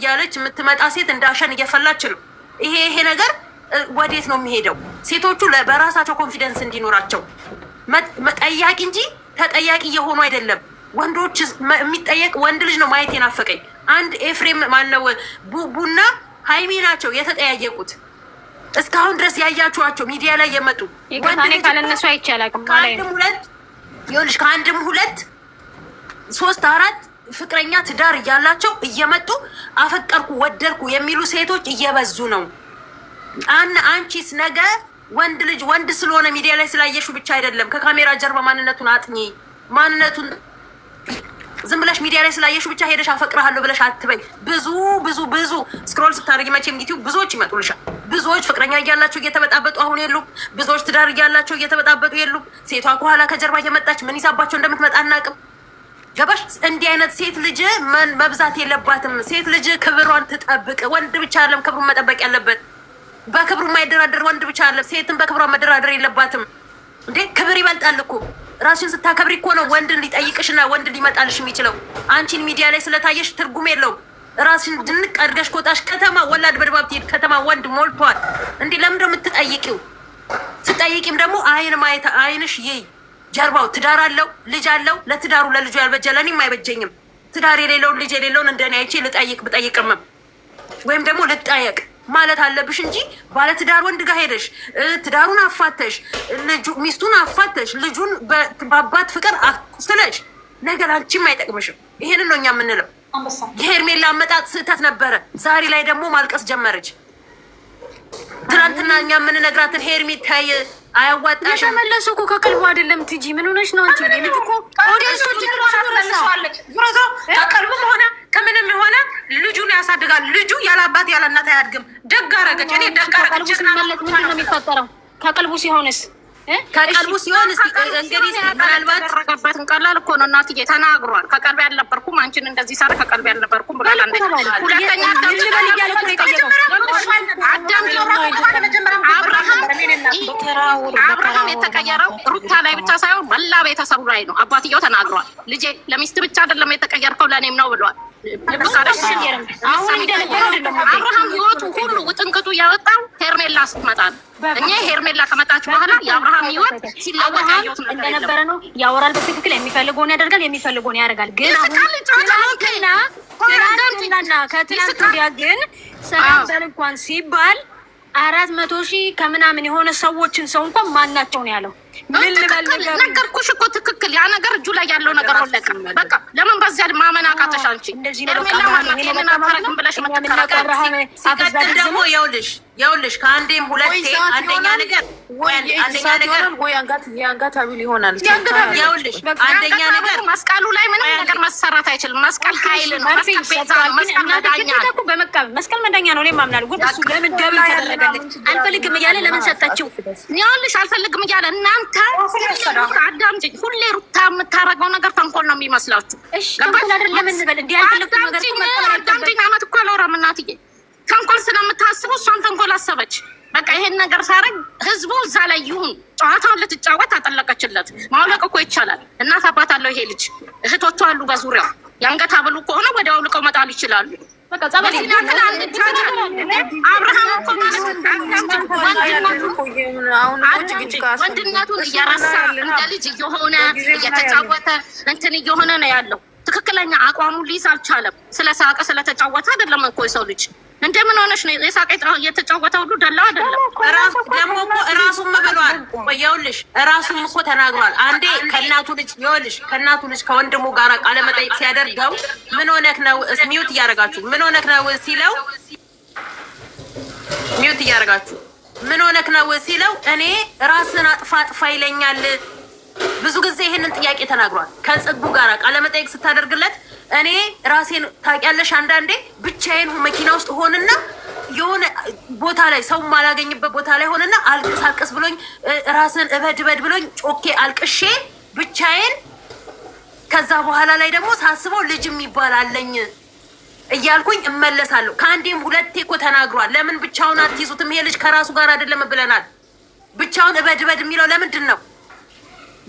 እያለች የምትመጣ ሴት እንዳሸን እየፈላች ነው። ይሄ ነገር ወዴት ነው የሚሄደው? ሴቶቹ በራሳቸው confidence እንዲኖራቸው ጠያቂ እንጂ ተጠያቂ እየሆኑ አይደለም። ወንዶች የሚጠየቅ ወንድ ልጅ ነው ማየት የናፈቀኝ። አንድ ኤፍሬም ማነው ቡቡና ሀይሚ ናቸው የተጠያየቁት። እስካሁን ድረስ ያያችኋቸው ሚዲያ ላይ የመጡ ካለነሱ አይቻልም። ከአንድም ሁለት ይኸውልሽ፣ ከአንድም ሁለት ሶስት አራት ፍቅረኛ ትዳር እያላቸው እየመጡ አፈቀርኩ ወደድኩ የሚሉ ሴቶች እየበዙ ነው። አንቺስ ነገ ወንድ ልጅ ወንድ ስለሆነ ሚዲያ ላይ ስላየሹ ብቻ አይደለም። ከካሜራ ጀርባ ማንነቱን አጥኚ። ማንነቱን ዝም ብለሽ ሚዲያ ላይ ስላየሹ ብቻ ሄደሽ አፈቅርሃለሁ ብለሽ አትበይ። ብዙ ብዙ ብዙ scroll ስታደርጊ መቼም ዩቲዩብ ብዙዎች ይመጡልሻል። ብዙዎች ፍቅረኛ እያላቸው እየተበጣበጡ አሁን የሉም። ብዙዎች ትዳር እያላቸው እየተበጣበጡ የሉም። ሴቷ ከኋላ ከጀርባ እየመጣች ምን ይዛባቸው እንደምትመጣ አናውቅም። ገባሽ? እንዲህ አይነት ሴት ልጅ መብዛት የለባትም። ሴት ልጅ ክብሯን ትጠብቅ። ወንድ ብቻ አይደለም ክብሩን መጠበቅ ያለበት። በክብሩ የማይደራደር ወንድ ብቻ አይደለም፣ ሴትን በክብሯ መደራደር የለባትም። እንዴ ክብር ይበልጣል እኮ። ራስሽን ስታከብሪ እኮ ነው ወንድን ሊጠይቅሽና ወንድ ሊመጣልሽ የሚችለው። አንቺን ሚዲያ ላይ ስለታየሽ ትርጉም የለውም። ራስሽን ድንቅ አድርገሽ ከወጣሽ ከተማ ወላድ በድባብ ትሄድ ከተማ ወንድ ሞልቷል። እንዴ ለምንድን ነው የምትጠይቂው? ስጠይቂም ደግሞ አይን ማየት አይንሽ ይይ ጀርባው ትዳር አለው ልጅ አለው። ለትዳሩ ለልጁ ያልበጀ ለእኔም አይበጀኝም። ትዳር የሌለውን ልጅ የሌለውን እንደኔ አይቼ ልጠይቅ ብጠይቅምም ወይም ደግሞ ልጠየቅ ማለት አለብሽ እንጂ ባለትዳር ወንድ ጋር ሄደሽ ትዳሩን አፋተሽ ሚስቱን አፋተሽ ልጁን በአባት ፍቅር አቁስለሽ ነገር አንቺም አይጠቅምሽም። ይሄንን ነው እኛ የምንለው። የሄርሜላ አመጣጥ ስህተት ነበረ። ዛሬ ላይ ደግሞ ማልቀስ ጀመረች። ትናንትና እኛ የምንነግራትን ሄርሚ ተይ አያዋጣሽም። የተመለሱ እኮ ከቀልቡ አይደለም። ትጂ ምን ሆነሽ ነው አንቺ? ልጅ እኮ audience ኦች መልሰዋለች። ዞሮ ዞሮ ከቀልቡም ሆነ ከምንም የሆነ ልጁን ያሳድጋል። ልጁ ያለ አባት ያለ እናት አያድግም። ደግ አደረገች። እኔ ደግ አደረገች። ሲመለስ ምንድን ነው የሚፈጠረው? ከቀልቡ ሲሆንስ ከቀልቡ ሲሆን እንግዲህ ምናልባት ያደረገበትን ቀላል እኮ ነው እናትዬ፣ ተናግሯል። ከቀልቤ አልነበርኩም አንቺን እንደዚህ ሳረ ከቀልቤ አልነበርኩም ብሏል። አንደኛ፣ ሁለተኛ አብርሃም የተቀየረው ሩታ ላይ ብቻ ሳይሆን መላ ቤተሰቡ ላይ ነው። አባትየው ተናግሯል። ልጄ ለሚስት ብቻ አይደለም የተቀየርከው ለእኔም ነው ብሏል። አብርሃም ህይወቱ ሁሉ ውጥንቅጡ ያወጣው ሄርሜላ ስትመጣ ነው። እኛ ሄርሜላ ከመጣች በኋላ የአብርሃም ህይወት ሲለወጥ ያየሁት ነገር እንደነበረ ነው። ያወራል በትክክል የሚፈልገውን ያደርጋል፣ የሚፈልገውን ያደርጋል። ግን ትናንትና ከትናንት ወዲያ ግን ሰላም በል እንኳን ሲባል 400,000 ከምናምን የሆነ ሰዎችን ሰው እንኳን ማናቸው ነው ያለው። ምን ልበል ነገርኩሽ እኮ ትክክል። ያ ነገር እጁ ላይ ያለው ነገር ወለቀ። በቃ ለምን በዚያ ማመን አቃተሽ አንቺ? ሄርሜላ ማናት? ይሄንን አታረግም ብለሽ የምትከራከሪው ሲቀጥል ደግሞ ይኸውልሽ ከአንዴም ሁለቴ አንደኛ ነገር አንደኛ ነገር ወይ የአንገት ሐብል ይሆናል። ይኸውልሽ አንደኛ ነገር መስቀሉ ላይ ምንም ነገር መሰራት አይችልም። መስቀል ኃይል ነው። መስቀል ቤዛ ነው። መስቀል መዳኛ ነው። መስቀል መዳኛ ነው። እኔም አምናለሁ። ግን እሱ ለምን double ተደረገለት? አልፈልግም እያለ ለምን ሰጠችው? ይኸውልሽ አልፈልግም እያለ እናንተ አዳምጪኝ። ሁሌ ሩታ የምታረገው ነገር ተንኮል ነው የሚመስላችሁ። እሺ ተንኮል አይደለም እንበል። እንዲህ ያልፈለግኩት ነገር እኮ መቀበል አዳምጪኝ። አመት እኮ አላወራም እናትዬ። ተንኮል ስለምታስቡ እሷም ተንኮል አሰበች። በቃ ይሄን ነገር ሳረግ ህዝቡ እዛ ላይ ይሁን። ጨዋታውን ልትጫወት አጠለቀችለት። ማውለቅ እኮ ይቻላል። እናት አባት አለው ይሄ ልጅ፣ እህቶቹ አሉ በዙሪያው። የአንገት ሐብሉ ከሆነ ወዲያው አውልቀው መጣል ይችላሉ። አብርሃም እኮ ወንድነቱን እየረሳ እንደ ልጅ እየሆነ እየተጫወተ እንትን እየሆነ ነው ያለው። ትክክለኛ አቋሙን ሊይዝ አልቻለም። ስለሳቀ ስለተጫወተ አይደለም እኮ የሰው ልጅ እንደምን ሆነሽ ነው የሳቀ የተጫወተ ሁሉ ደላው አይደለም። ደግሞ እኮ እራሱም ብሏል። ይኸውልሽ እራሱም እኮ ተናግሯል። አንዴ ከእናቱ ልጅ ይኸውልሽ ከእናቱ ልጅ ከወንድሙ ጋር ቃለ መጠይቅ ሲያደርገው ምን ሆነክ ነው mute እያደረጋችሁ ምን ሆነክ ነው ሲለው mute እያደረጋችሁ ምን ሆነክ ነው ሲለው እኔ ራስን አጥፋ አጥፋ ይለኛል። ብዙ ጊዜ ይሄንን ጥያቄ ተናግሯል። ከጽጉ ጋር ቃለ መጠይቅ ስታደርግለት እኔ ራሴን ታውቂያለሽ፣ አንዳንዴ ብቻዬን መኪና ውስጥ ሆንና የሆነ ቦታ ላይ ሰው ማላገኝበት ቦታ ላይ ሆንና አልቅስ አልቅስ ብሎኝ ራስን እበድ እበድ ብሎኝ ጮኬ አልቅሼ ብቻዬን፣ ከዛ በኋላ ላይ ደግሞ ሳስበው ልጅ የሚባል አለኝ እያልኩኝ እመለሳለሁ። ከአንዴም ሁለቴ እኮ ተናግሯል። ለምን ብቻውን አትይዙትም? ይሄ ልጅ ከራሱ ጋር አይደለም ብለናል። ብቻውን እበድ እበድ የሚለው ለምንድን ነው?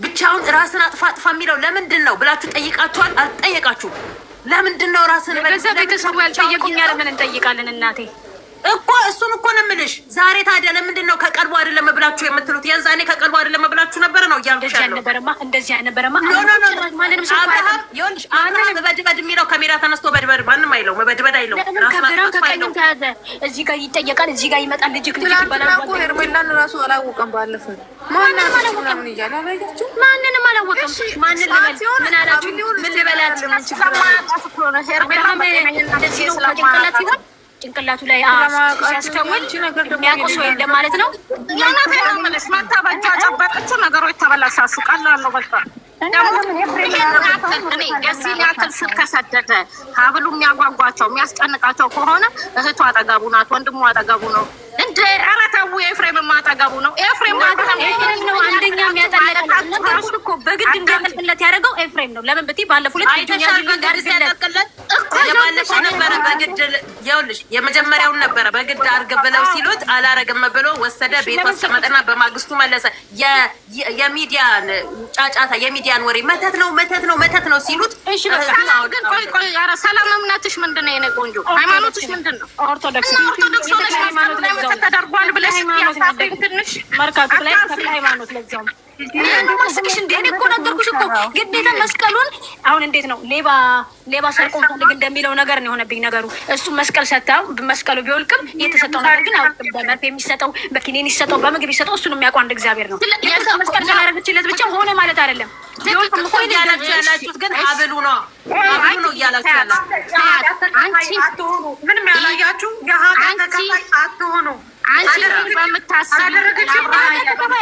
ብቻውን ራስን አጥፋ አጥፋ የሚለው ለምንድን ነው ብላችሁ ጠይቃችኋል? አልጠየቃችሁም። ለምንድን ነው ራስን በዛ ቤተሰቡ ያልጠየቁኝ ለምን እንጠይቃለን እናቴ? እኮ እሱን እኮ ነው የምልሽ። ዛሬ ታዲያ ለምንድን ነው ከቀልቡ አይደለም ብላችሁ የምትሉት? የዛኔ ከቀልቡ አይደለም ብላችሁ ነበረ ነው እያልኩሽ ያለው። እንደዚህ አልነበረማ። ማንንም ሰው ይኸውልሽ፣ አብርሃም በድበድ የሚለው ከሜዳ ተነስቶ በድበድ ማንም አይለው፣ መበድበድ አይለው። ከግራም ከቀኝም ተያዘ። እዚህ ጋር ይጠየቃል፣ እዚህ ጋር ይመጣል። ልጅ ልጅ ይባላል። ሄርሜላን ራሱ አላወቀም። ባለፈ ማንንም አላወቀም። ማንን ልበል? ምን አላችሁ? ምን ልበላት? እንደዚህ ነው ከጭንቅላት ሲሆን ጭንቅላቱ ላይ ሲያስተውል የሚያውቀው ሰው የለም ማለት ነው። የእውነቴን ነው የምልሽ። መታ በእጇ ጨበጠችው፣ ነገሮች ተበላሻሹ። ቀላል ነው በቃ። የዚህን ያክል ስር ከሰደደ ሀብሉ የሚያጓጓቸው የሚያስጨንቃቸው ከሆነ እህቱ አጠገቡ ናት፣ ወንድሙ አጠገቡ ነው። እንደ ኧረ ተው፣ ኤፍሬምማ አጠገቡ ነው። ኤፍሬም ነው አንደኛ የሚያጠለቅለት እኮ በግድ እንዲያጠልቅለት ያደረገው ኤፍሬም ነው። ለምን ብትይ ባለፈው ዕለት የባለፈው ነበረ በግድ ይኸውልሽ፣ የመጀመሪያውን ነበረ በግድ አድርግ ብለው ሲሉት አላረግም ብሎ ወሰደ። ቤቱ አስቀመጠና በማግስቱ መለሰ። የሚዲያን ጫጫታ፣ የሚዲያን ወሬ መተት ነው መተት ነው መተት ነው ሲሉት፣ ግን ቆይ ቆይ፣ ኧረ ሰላም፣ እምነትሽ ምንድን ነው? የእኔ ቆንጆ ሃይማኖትሽ ምንድን ነው? ኦርቶዶክስ። ኦርቶዶክስ ሆነሽ መስቀሉ ላይ መተት ተደርጓል ብለሽ ትንሽ መርካቶ ላይ ተክለ ሃይማኖት ለዛውም ማስቅሽ እንዴ! እኔ እኮ ነገርኩሽ እኮ ግዴታ መስቀሉን። አሁን እንዴት ነው ሌባ ሌባ ሰርቆ ፈልግ እንደሚለው ነገር ነው የሆነብኝ ነገሩ። እሱ መስቀል ሰታ መስቀሉ ቢወልቅም የተሰጠው ነገር ግን አያውቅም። በመርፌ የሚሰጠው በኪኒን ይሰጠው በምግብ ይሰጠው እሱን የሚያውቀው አንድ እግዚአብሔር ነው። መስቀል ስላደረገችለት ብቻ ሆነ ማለት አይደለም። ቢወልቅም እኮ እያላችሁ ያላችሁት ግን ሀብሉ ነው ሀብሉ ነው እያላችሁ ያላችሁ። ምንም ያላያችሁ የሀገር ተከፋይ አትሆኑ። አንቺ በምታስቢ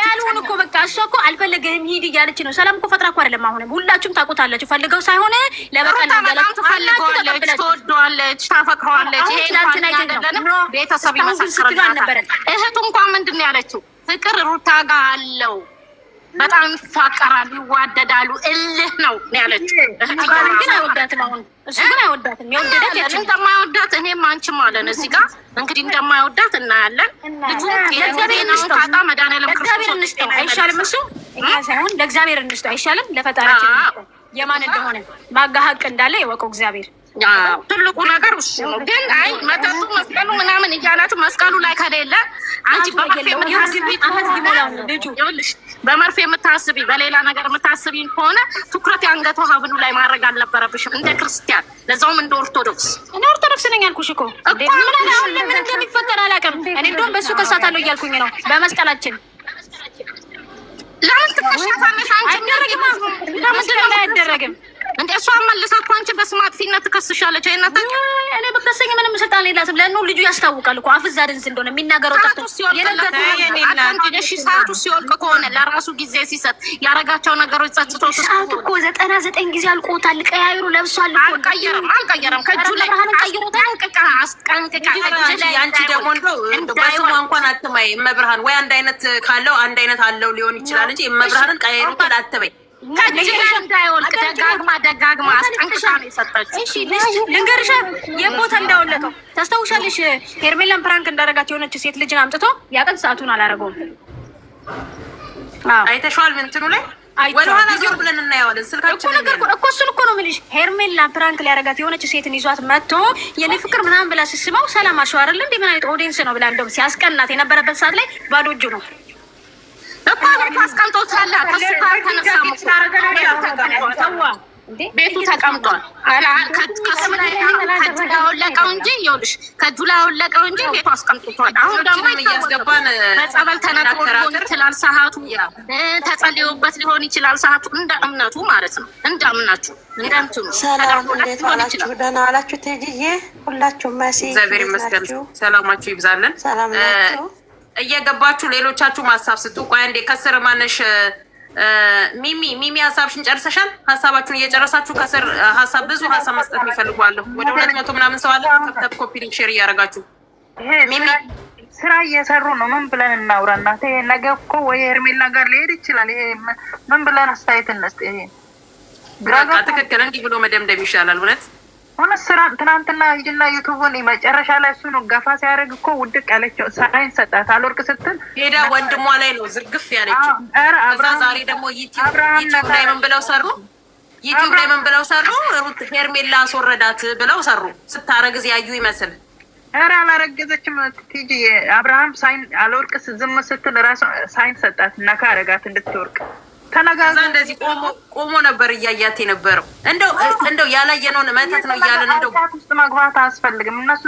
ያልሆን እኮ በቃ እሷ እኮ አልፈለገህም ሂድ እያለች ነው። ሰላም እኮ ፈጥራ እኮ አይደለም። አሁንም ሁላችሁም ታውቁታላችሁ። ፈልገው ሳይሆን ለበቀል በጣም ትፈልገዋለች፣ ትወደዋለች፣ ታፈቅረዋለች። ይሄ እንኳን ቤተሰብ ይመሰክርላታል። እህቱ እንኳን ምንድን ነው ያለችው? ፍቅር ሩታ ጋር አለው፣ በጣም ይፋቀራሉ፣ ይዋደዳሉ፣ እልህ ነው ያለችው። ግን አይወዳትም። አሁን እሱ ግን አይወዳትም። የወደዳት እንደማይወዳት እኔም አንቺም አለን እዚህ ጋር እንግዲህ እንደማይወዳት እናያለን። ልጁ ጤናውን ካጣ መድኃኒዓለም ለእግዚአብሔር እንስጠው አይሻልም? እሱ እኛ ሳይሆን ለእግዚአብሔር እንስጠው አይሻልም? ለፈጣሪያችን የማን እንደሆነ ማጋ ሀቅ እንዳለ የወቀው እግዚአብሔር። ትልቁ ነገር እሱ ነው። ግን አይ መጠጡ መስቀሉ ምናምን እያላችሁ መስቀሉ ላይ ከሌለ አንቺ በመርፌ የምታስቢ በሌላ ነገር የምታስቢ ከሆነ ትኩረት የአንገቷ ሀብሉ ላይ ማድረግ አልነበረብሽም። እንደ ክርስቲያን ለዛውም እንደ ኦርቶዶክስ። እኔ ኦርቶዶክስ ነኝ አልኩሽ እኮ። ምን እንደሚፈጠር አላውቅም። እኔ እንደውም በእሱ ከሳታለሁ እያልኩኝ ነው በመስቀላችን። ለምን ትከሻታለሽ? አንቺ ለምንድን ነው አይደረግም? እንደ እሷ መልሳ እኮ አንቺ በስመ አጥፊነት ትከስሻለች። እኔ ብከሰኝ ምንም ስልጣን የላትም። ለእኑ ልጁ ያስታውቃል እኮ አፍዛ ድንዝ እንደሆነ የሚናገረው ጠፍቶ ሰዓቱ ሲወልቅ ከሆነ ለራሱ ጊዜ ሲሰጥ ያረጋቸው ነገሮች ጸጽቶ ሰዓቱ እኮ 99 ጊዜ አልቆታል። ቀያይሩ ለብሷል እኮ አልቀየረም፣ አልቀየረም። ከእጁ ላይ ጠንቅቃ አስጠንቅቃ። አንቺ ደግሞ እንደው በስሟ እንኳን አትማይ። እመብርሃን ወይ አንድ አይነት ካለው አንድ አይነት አለው ሊሆን ይችላል እንጂ እመብርሃንን ቀያይሩታል አትበይ። ከእጅ ላይ እንዳይወልቅ ደጋግማ ደጋግማ አስጠንቅቃ ነው የሰጠችው። እሺ ልንገርሽ፣ የቦታ እንዳወለቀው ታስታውሻለሽ? ሄርሜላን prank እንዳደረጋት የሆነች ሴት ልጅን አምጥቶ ያቀን ሰዓቱን አላደረገውም። አይተሸዋል? ምንትኑ ላይ ወደኋላ ዞር ብለን እናየዋለን። ስልካችን ነገር እኮ እሱን እኮ ነው የምልሽ። ሄርሜላን prank ሊያደርጋት የሆነች ሴትን ይዟት መጥቶ የኔ ፍቅር ምናምን ብላ ስስመው ሰላም አሸው አይደለ እንደ ምን አይነት audience ነው ብላ እንደውም ሲያስቀናት የነበረበት ሰዓት ላይ ባዶ እጁ ነው እኮ ቤቱ አስቀምጦታል። ከሱ ጋር ተነሳም ቤቱ ተቀምጧል። ከሱ ላይ አወለቀው እንጂ ይኸውልሽ፣ ከእጁ ላይ አወለቀው እንጂ ቤቱ አስቀምጦታል። አሁን ደግሞ እያስገባን በጸበል ተነክሮ ሊሆን ይችላል፣ ሰዓቱ ተጸልዮበት ሊሆን ይችላል። ሰዓቱ እንደ እምነቱ ማለት ነው፣ እንደ እምነቱ እንደ እንትኑ። ሰላም፣ እንዴት ዋላችሁ? ደህና ዋላችሁ? ቴጂዬ ሁላችሁም መሲ እግዚአብሔር ይመስገን። ሰላማችሁ ይብዛልን። ሰላም ናችሁ? እየገባችሁ ሌሎቻችሁ ሀሳብ ስጡ። ቆይ አንዴ ከስር ማነሽ ሚሚ ሚሚ ሀሳብሽን ጨርሰሻል? ሀሳባችሁን እየጨረሳችሁ ከስር ሀሳብ ብዙ ሀሳብ መስጠት የሚፈልጉ አለሁ። ወደ 200 ምናምን ሰው አለ። tap tap copy link share እያደረጋችሁ ሚሚ ስራ እየሰሩ ነው። ምን ብለን እናውራ እናቴ? ነገ እኮ ወይ ሄርሜላ ጋር ሊሄድ ይችላል። ይሄ ምን ብለን አስተያየት እንስጥ? ይሄ በቃ ትክክል። እንዲህ ብሎ መደምደም ይሻላል እውነት ሆነ ስራ ትናንትና ሂጂና ዩቱቡን መጨረሻ ላይ እሱ ነው ገፋ ሲያደርግ እኮ ውድቅ ያለችው ሳይን ሰጣት። አልወርቅ ስትል ሄዳ ወንድሟ ላይ ነው ዝርግፍ ያለችው። ከዛ ዛሬ ደግሞ ዩቲዩብ ላይ ምን ብለው ሰሩ? ዩቲዩብ ላይ ምን ብለው ሰሩ? ሩት ሄርሜላ አስወረዳት ብለው ሰሩ። ስታረግዝ ያዩ ይመስል። ኧረ አላረገዘችም። ቲጂ፣ አብርሃም sign አልወርቅ ዝም ስትል ራሱ sign ሰጣት እና ካረጋት እንድትወርቅ ከዛ ተነጋግረው እንደዚህ ቆሞ ቆሞ ነበር እያያት የነበረው። እንደው ያላየነውን መተት ነው እያለን እንደው ኃጢአት ውስጥ መግባት አያስፈልግም። እነሱ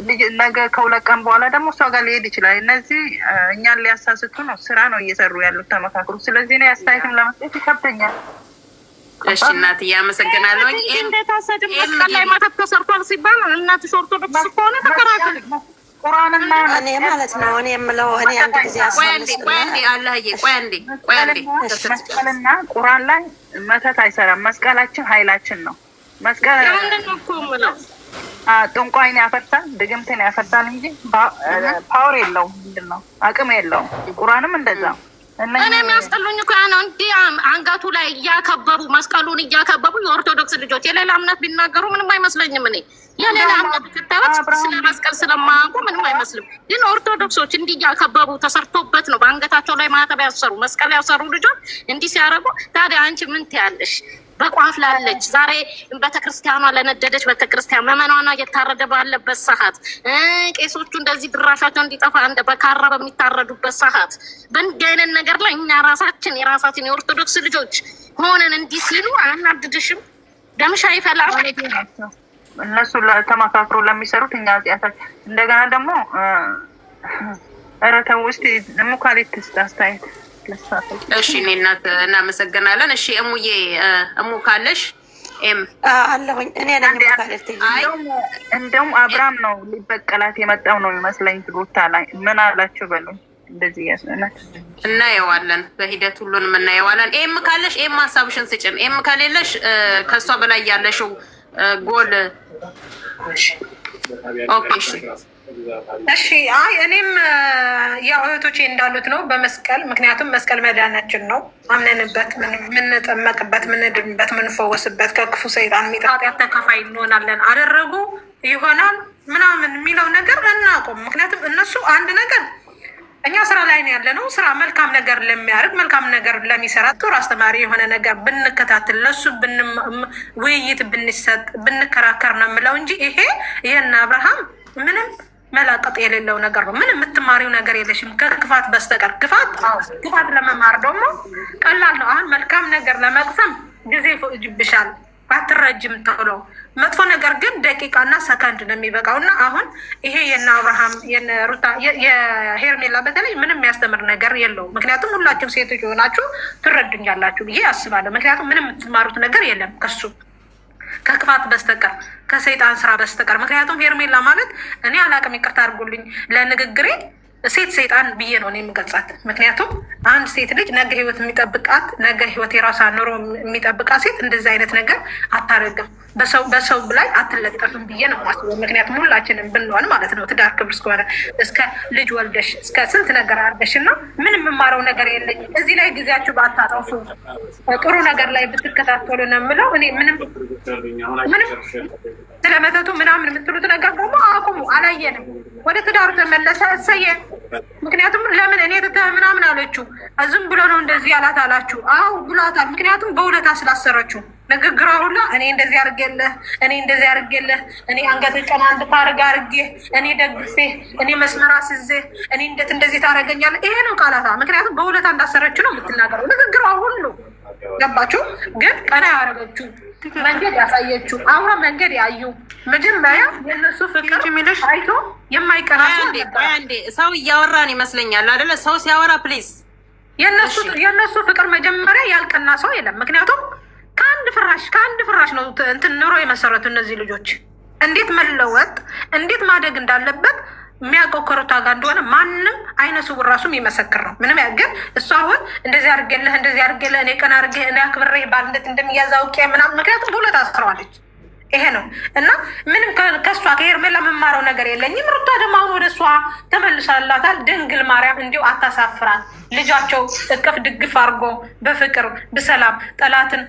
ልጅ ነገ ከ2 ቀን በኋላ ደግሞ እሷ ጋር ሊሄድ ይችላል። እነዚህ እኛን ሊያሳስቱ ነው፣ ስራ ነው እየሰሩ ያሉት ተመካክሩ። ስለዚህ እኔ አስተያየትም ለመስጠት ይከብደኛል። እሺ እናትዬ፣ አመሰግናለሁ። እንዴት አሰድም? መስቀል ላይ መተት ተሰርቷል ሲባል እናትሽ ኦርቶዶክስ ከሆነ ተከራከሪ። ቁርአንና እኔ ማለት ነው፣ እኔ የምለው እኔ አንድ ጊዜ ቆይ አንዴ፣ ቆይ አንዴ፣ አላህዬ፣ ቆይ አንዴ፣ ቆይ አንዴ። መስቀልና ቁርአን ላይ መተት አይሰራም። መስቀላችን ኃይላችን ነው። መስቀል ምንድን ነው እኮ የምለው ጥንቋይን ያፈርሳል፣ ድግምትን ያፈርሳል እንጂ power የለውም። ምንድን ነው፣ አቅም የለውም። ቁርአንም እንደዛ። እኔ የሚያስጠሉኝ እኮ ያ ነው። እንዲህ አንገቱ ላይ እያከበቡ፣ መስቀሉን እያከበቡ የኦርቶዶክስ ልጆች የሌላ እምነት ቢናገሩ ምንም አይመስለኝም። እኔ የሌላ እምነት ተከታዮች ስለ መስቀል ስለማያውቁ ምንም አይመስልም። ግን ኦርቶዶክሶች እንዲህ እያከበቡ ተሰርቶበት ነው በአንገታቸው ላይ ማተብ ያሰሩ፣ መስቀል ያሰሩ ልጆች እንዲህ ሲያደርጉ ታዲያ አንቺ ምን ትያለሽ? በቋፍ ላለች፣ ዛሬ ቤተክርስቲያኗ ለነደደች ቤተክርስቲያን፣ ምዕመናኗ እየታረደ ባለበት ሰዓት፣ ቄሶቹ እንደዚህ ድራሻቸው እንዲጠፋ እንደ በካራ በሚታረዱበት ሰዓት፣ በእንዲህ አይነት ነገር ላይ እኛ ራሳችን የራሳችን የኦርቶዶክስ ልጆች ሆነን እንዲህ ሲሉ አያናድድሽም? ደምሽ አይፈላም? እነሱ ተመካክሮ ለሚሰሩት እኛ ኃጢአታችን እንደገና ደግሞ ኧረ ተው እስኪ ሙካሌት ትስጥ አስተያየት። እሺ እኔ እናት እናመሰግናለን። እሺ እሙዬ፣ እሙ ካለሽ ኤም። አለሁኝ፣ እኔ ነኝ ሙካሌት። አይ። እንደውም አብርሃም ነው ሊበቀላት የመጣው ነው የሚመስለኝ። ቦታ ላይ ምን አላችሁ በሉኝ። እንደዚህ ያስናት እናየዋለን፣ በሂደት ሁሉንም እናየዋለን። ኤም ካለሽ ኤም ሀሳብሽን ስጭን። ኤም ከሌለሽ ከእሷ በላይ ያለሽው ጎል፣ okay እሺ። እሺ፣ አይ እኔም ያው እህቶቼ እንዳሉት ነው በመስቀል፣ ምክንያቱም መስቀል መዳናችን ነው። አምነንበት የምንጠመቅበት፣ ምንድንበት፣ ምንፈወስበት፣ ከክፉ ሰይጣን ኃጢአት ተካፋይ እንሆናለን። አደረጉ ይሆናል ምናምን የሚለው ነገር እናቆም። ምክንያቱም እነሱ አንድ ነገር እኛ ስራ ላይ ነው ያለነው። ስራ መልካም ነገር ለሚያደርግ፣ መልካም ነገር ለሚሰራ፣ ጥሩ አስተማሪ የሆነ ነገር ብንከታተል፣ ለሱ ውይይት ብንሰጥ፣ ብንከራከር ነው የምለው እንጂ ይሄ ይህን አብርሃም ምንም መላቀጥ የሌለው ነገር ነው። ምንም የምትማሪው ነገር የለሽም ከክፋት በስተቀር። ክፋት ክፋት ለመማር ደግሞ ቀላል ነው። አሁን መልካም ነገር ለመቅሰም ጊዜ ይፈጅብሻል፣ አትረጅም ቶሎ። መጥፎ ነገር ግን ደቂቃና ሰከንድ ነው የሚበቃው። እና አሁን ይሄ የነ አብርሃም፣ የነ ሩታ፣ የሄርሜላ በተለይ ምንም የሚያስተምር ነገር የለውም። ምክንያቱም ሁላችሁም ሴቶች የሆናችሁ ትረዱኛላችሁ ብዬ አስባለሁ። ምክንያቱም ምንም የምትማሩት ነገር የለም ከሱ ከክፋት በስተቀር፣ ከሰይጣን ስራ በስተቀር። ምክንያቱም ሄርሜላ ማለት እኔ አላቅም፣ ይቅርታ አድርጉልኝ ለንግግሬ፣ ሴት ሰይጣን ብዬ ነው እኔ የምገልጻት። ምክንያቱም አንድ ሴት ልጅ ነገ ህይወት የሚጠብቃት፣ ነገ ህይወት የራሷ ኑሮ የሚጠብቃት ሴት እንደዚህ አይነት ነገር አታደርግም፣ በሰው ላይ አትለጠፍም ብዬ ነው የማስበው። ምክንያቱም ሁላችንም ብንሆን ማለት ነው፣ ትዳር ክብር እስከሆነ እስከ ልጅ ወልደሽ እስከ ስንት ነገር አድርገሽ እና ምንም የምማረው ነገር የለኝም። እዚህ ላይ ጊዜያችሁ ባታጠፉ፣ ጥሩ ነገር ላይ ብትከታተሉ ነው የምለው። እኔ ምንም ምንም ስለ መተቱ ምናምን የምትሉት ነገር ደግሞ አቁሙ። አላየንም። ወደ ትዳሩ ተመለሰ፣ እሰየ። ምክንያቱም ለምን እኔ ትተህ ምናምን አለችው። ዝም ብሎ ነው እንደዚህ ያላት አላችሁ። አዎ ብሏታል። ምክንያቱም በውለታ ስላሰረችው ንግግሯ ሁላ እኔ እንደዚህ አድርጌልህ፣ እኔ እንደዚህ አድርጌልህ፣ እኔ አንገት ቀና እንድታደርግ አድርጌ፣ እኔ ደግፌ፣ እኔ መስመር አስይዤ፣ እኔ እንዴት እንደዚህ ታደርገኛለህ? ይሄ ነው ቃላታ። ምክንያቱም በውለታ እንዳሰረችው ነው የምትናገረው ንግግሯ ሁሉ፣ ገባችሁ? ግን ቀና ያደረገችው፣ መንገድ ያሳየችው፣ አብሮ መንገድ ያዩ፣ መጀመሪያ የእነሱ ፍቅር አይቶ የማይቀና ሰው ቆይ አንዴ፣ ሰው እያወራን ይመስለኛል አይደለ? ሰው ሲያወራ please። የእነሱ ፍቅር መጀመሪያ ያልቀና ሰው የለም። ምክንያቱም ከአንድ ፍራሽ ነው እንትን ኑሮ የመሰረቱ እነዚህ ልጆች። እንዴት መለወጥ፣ እንዴት ማደግ እንዳለበት የሚያውቀው ከሩታ ጋር እንደሆነ ማንም አይነ ስውር ራሱ የሚመሰክር ነው። ምንም ግን እሱ አሁን እንደዚህ አድርጌልህ፣ እንደዚህ አድርጌልህ፣ እኔ ቀን አድርጌ፣ እኔ አክብሬ፣ ባል እንዴት እንደሚያዝ አውቄ ምናምን፣ ምክንያቱም በሁለት አስረዋለች። ይሄ ነው እና ምንም ከእሷ ከሄርሜላ የምማረው ነገር የለኝም። ሩታ ደግሞ አሁን ወደ እሷ ተመልሳላታል። ድንግል ማርያም እንዲሁ አታሳፍራት። ልጃቸው እቅፍ ድግፍ አድርጎ በፍቅር በሰላም ጠላትን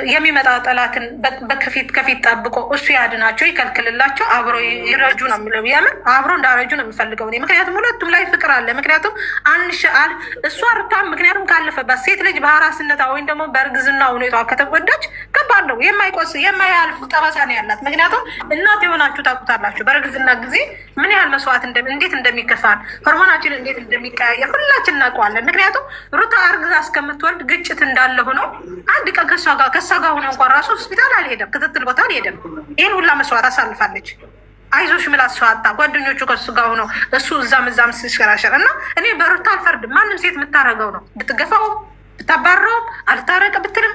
የሚመጣ ጠላትን በከፊት ከፊት ጠብቆ እሱ ያድናቸው፣ ይከልክልላቸው፣ አብሮ ይረጁ ነው የሚለው። የምር አብሮ እንዳረጁ ነው የሚፈልገው እኔ። ምክንያቱም ሁለቱም ላይ ፍቅር አለ። ምክንያቱም አንሻል እሷ ሩታም ምክንያቱም ካለፈባት ሴት ልጅ በአራስነቷ ወይም ደግሞ በእርግዝና ሁኔቷ ከተጎዳች ከባድ ነው። የማይቆስ የማያልፍ ጠባሳ ነው ያላት። ምክንያቱም እናት የሆናችሁ ታውቁታላችሁ። በእርግዝና ጊዜ ምን ያህል መስዋዕት እንዴት እንደሚከፋል ሆርሞናችን እንዴት እንደሚቀያየር ሁላችን እናውቀዋለን። ምክንያቱም ሩታ አርግዛ እስከምትወልድ ግጭት እንዳለ ሆኖ አንድ ቀን ከእሷ ጋር ሆኖ እንኳን ራሱ ሆስፒታል አልሄደም፣ ክትትል ቦታ አልሄደም። ይህን ሁላ መስዋዕት አሳልፋለች። አይዞሽ ምላት ሰው አጣ። ጓደኞቹ ከሱ ጋር ሆነው እሱ እዛም እዛም ሲሸራሸር እና እኔ በሩታ አልፈርድም። ማንም ሴት የምታረገው ነው። ብትገፋው ብታባረውም አልታረቅ ብትልም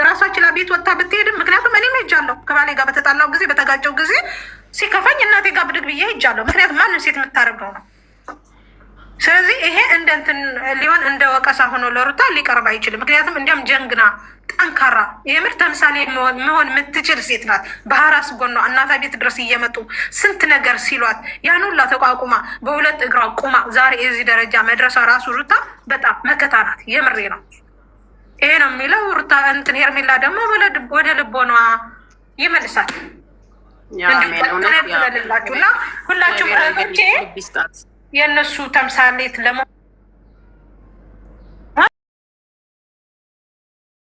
ራሷ ችላ ቤት ወጥታ ብትሄድም፣ ምክንያቱም እኔም ሄጃለሁ ከባሌ ጋር በተጣላው ጊዜ በተጋጨው ጊዜ ሲከፋኝ እናቴ ጋር ብድግ ብዬ ሄጃለሁ። ምክንያቱም ማንም ሴት የምታደርገው ነው። ስለዚህ ይሄ እንደ እንትን ሊሆን እንደ ወቀሳ ሆኖ ለሩታ ሊቀርብ አይችልም። ምክንያቱም እንዲያም ጀንግና ጠንካራ የምር ተምሳሌ መሆን የምትችል ሴት ናት። በአራስ ጎኗ እናታ ቤት ድረስ እየመጡ ስንት ነገር ሲሏት ያን ሁላ ተቋቁማ በሁለት እግሯ ቁማ ዛሬ የዚህ ደረጃ መድረሷ ራሱ ሩታ በጣም መከታ ናት። የምሬ ነው። ይሄ ነው የሚለው ሩታ እንትን ሄርሜላ ደግሞ ወደ ልቦኗ ይመልሳል። እንዲሁ ትበልላችሁ እና ሁላችሁም እህቶቼ የእነሱ ተምሳሌት ለመሆን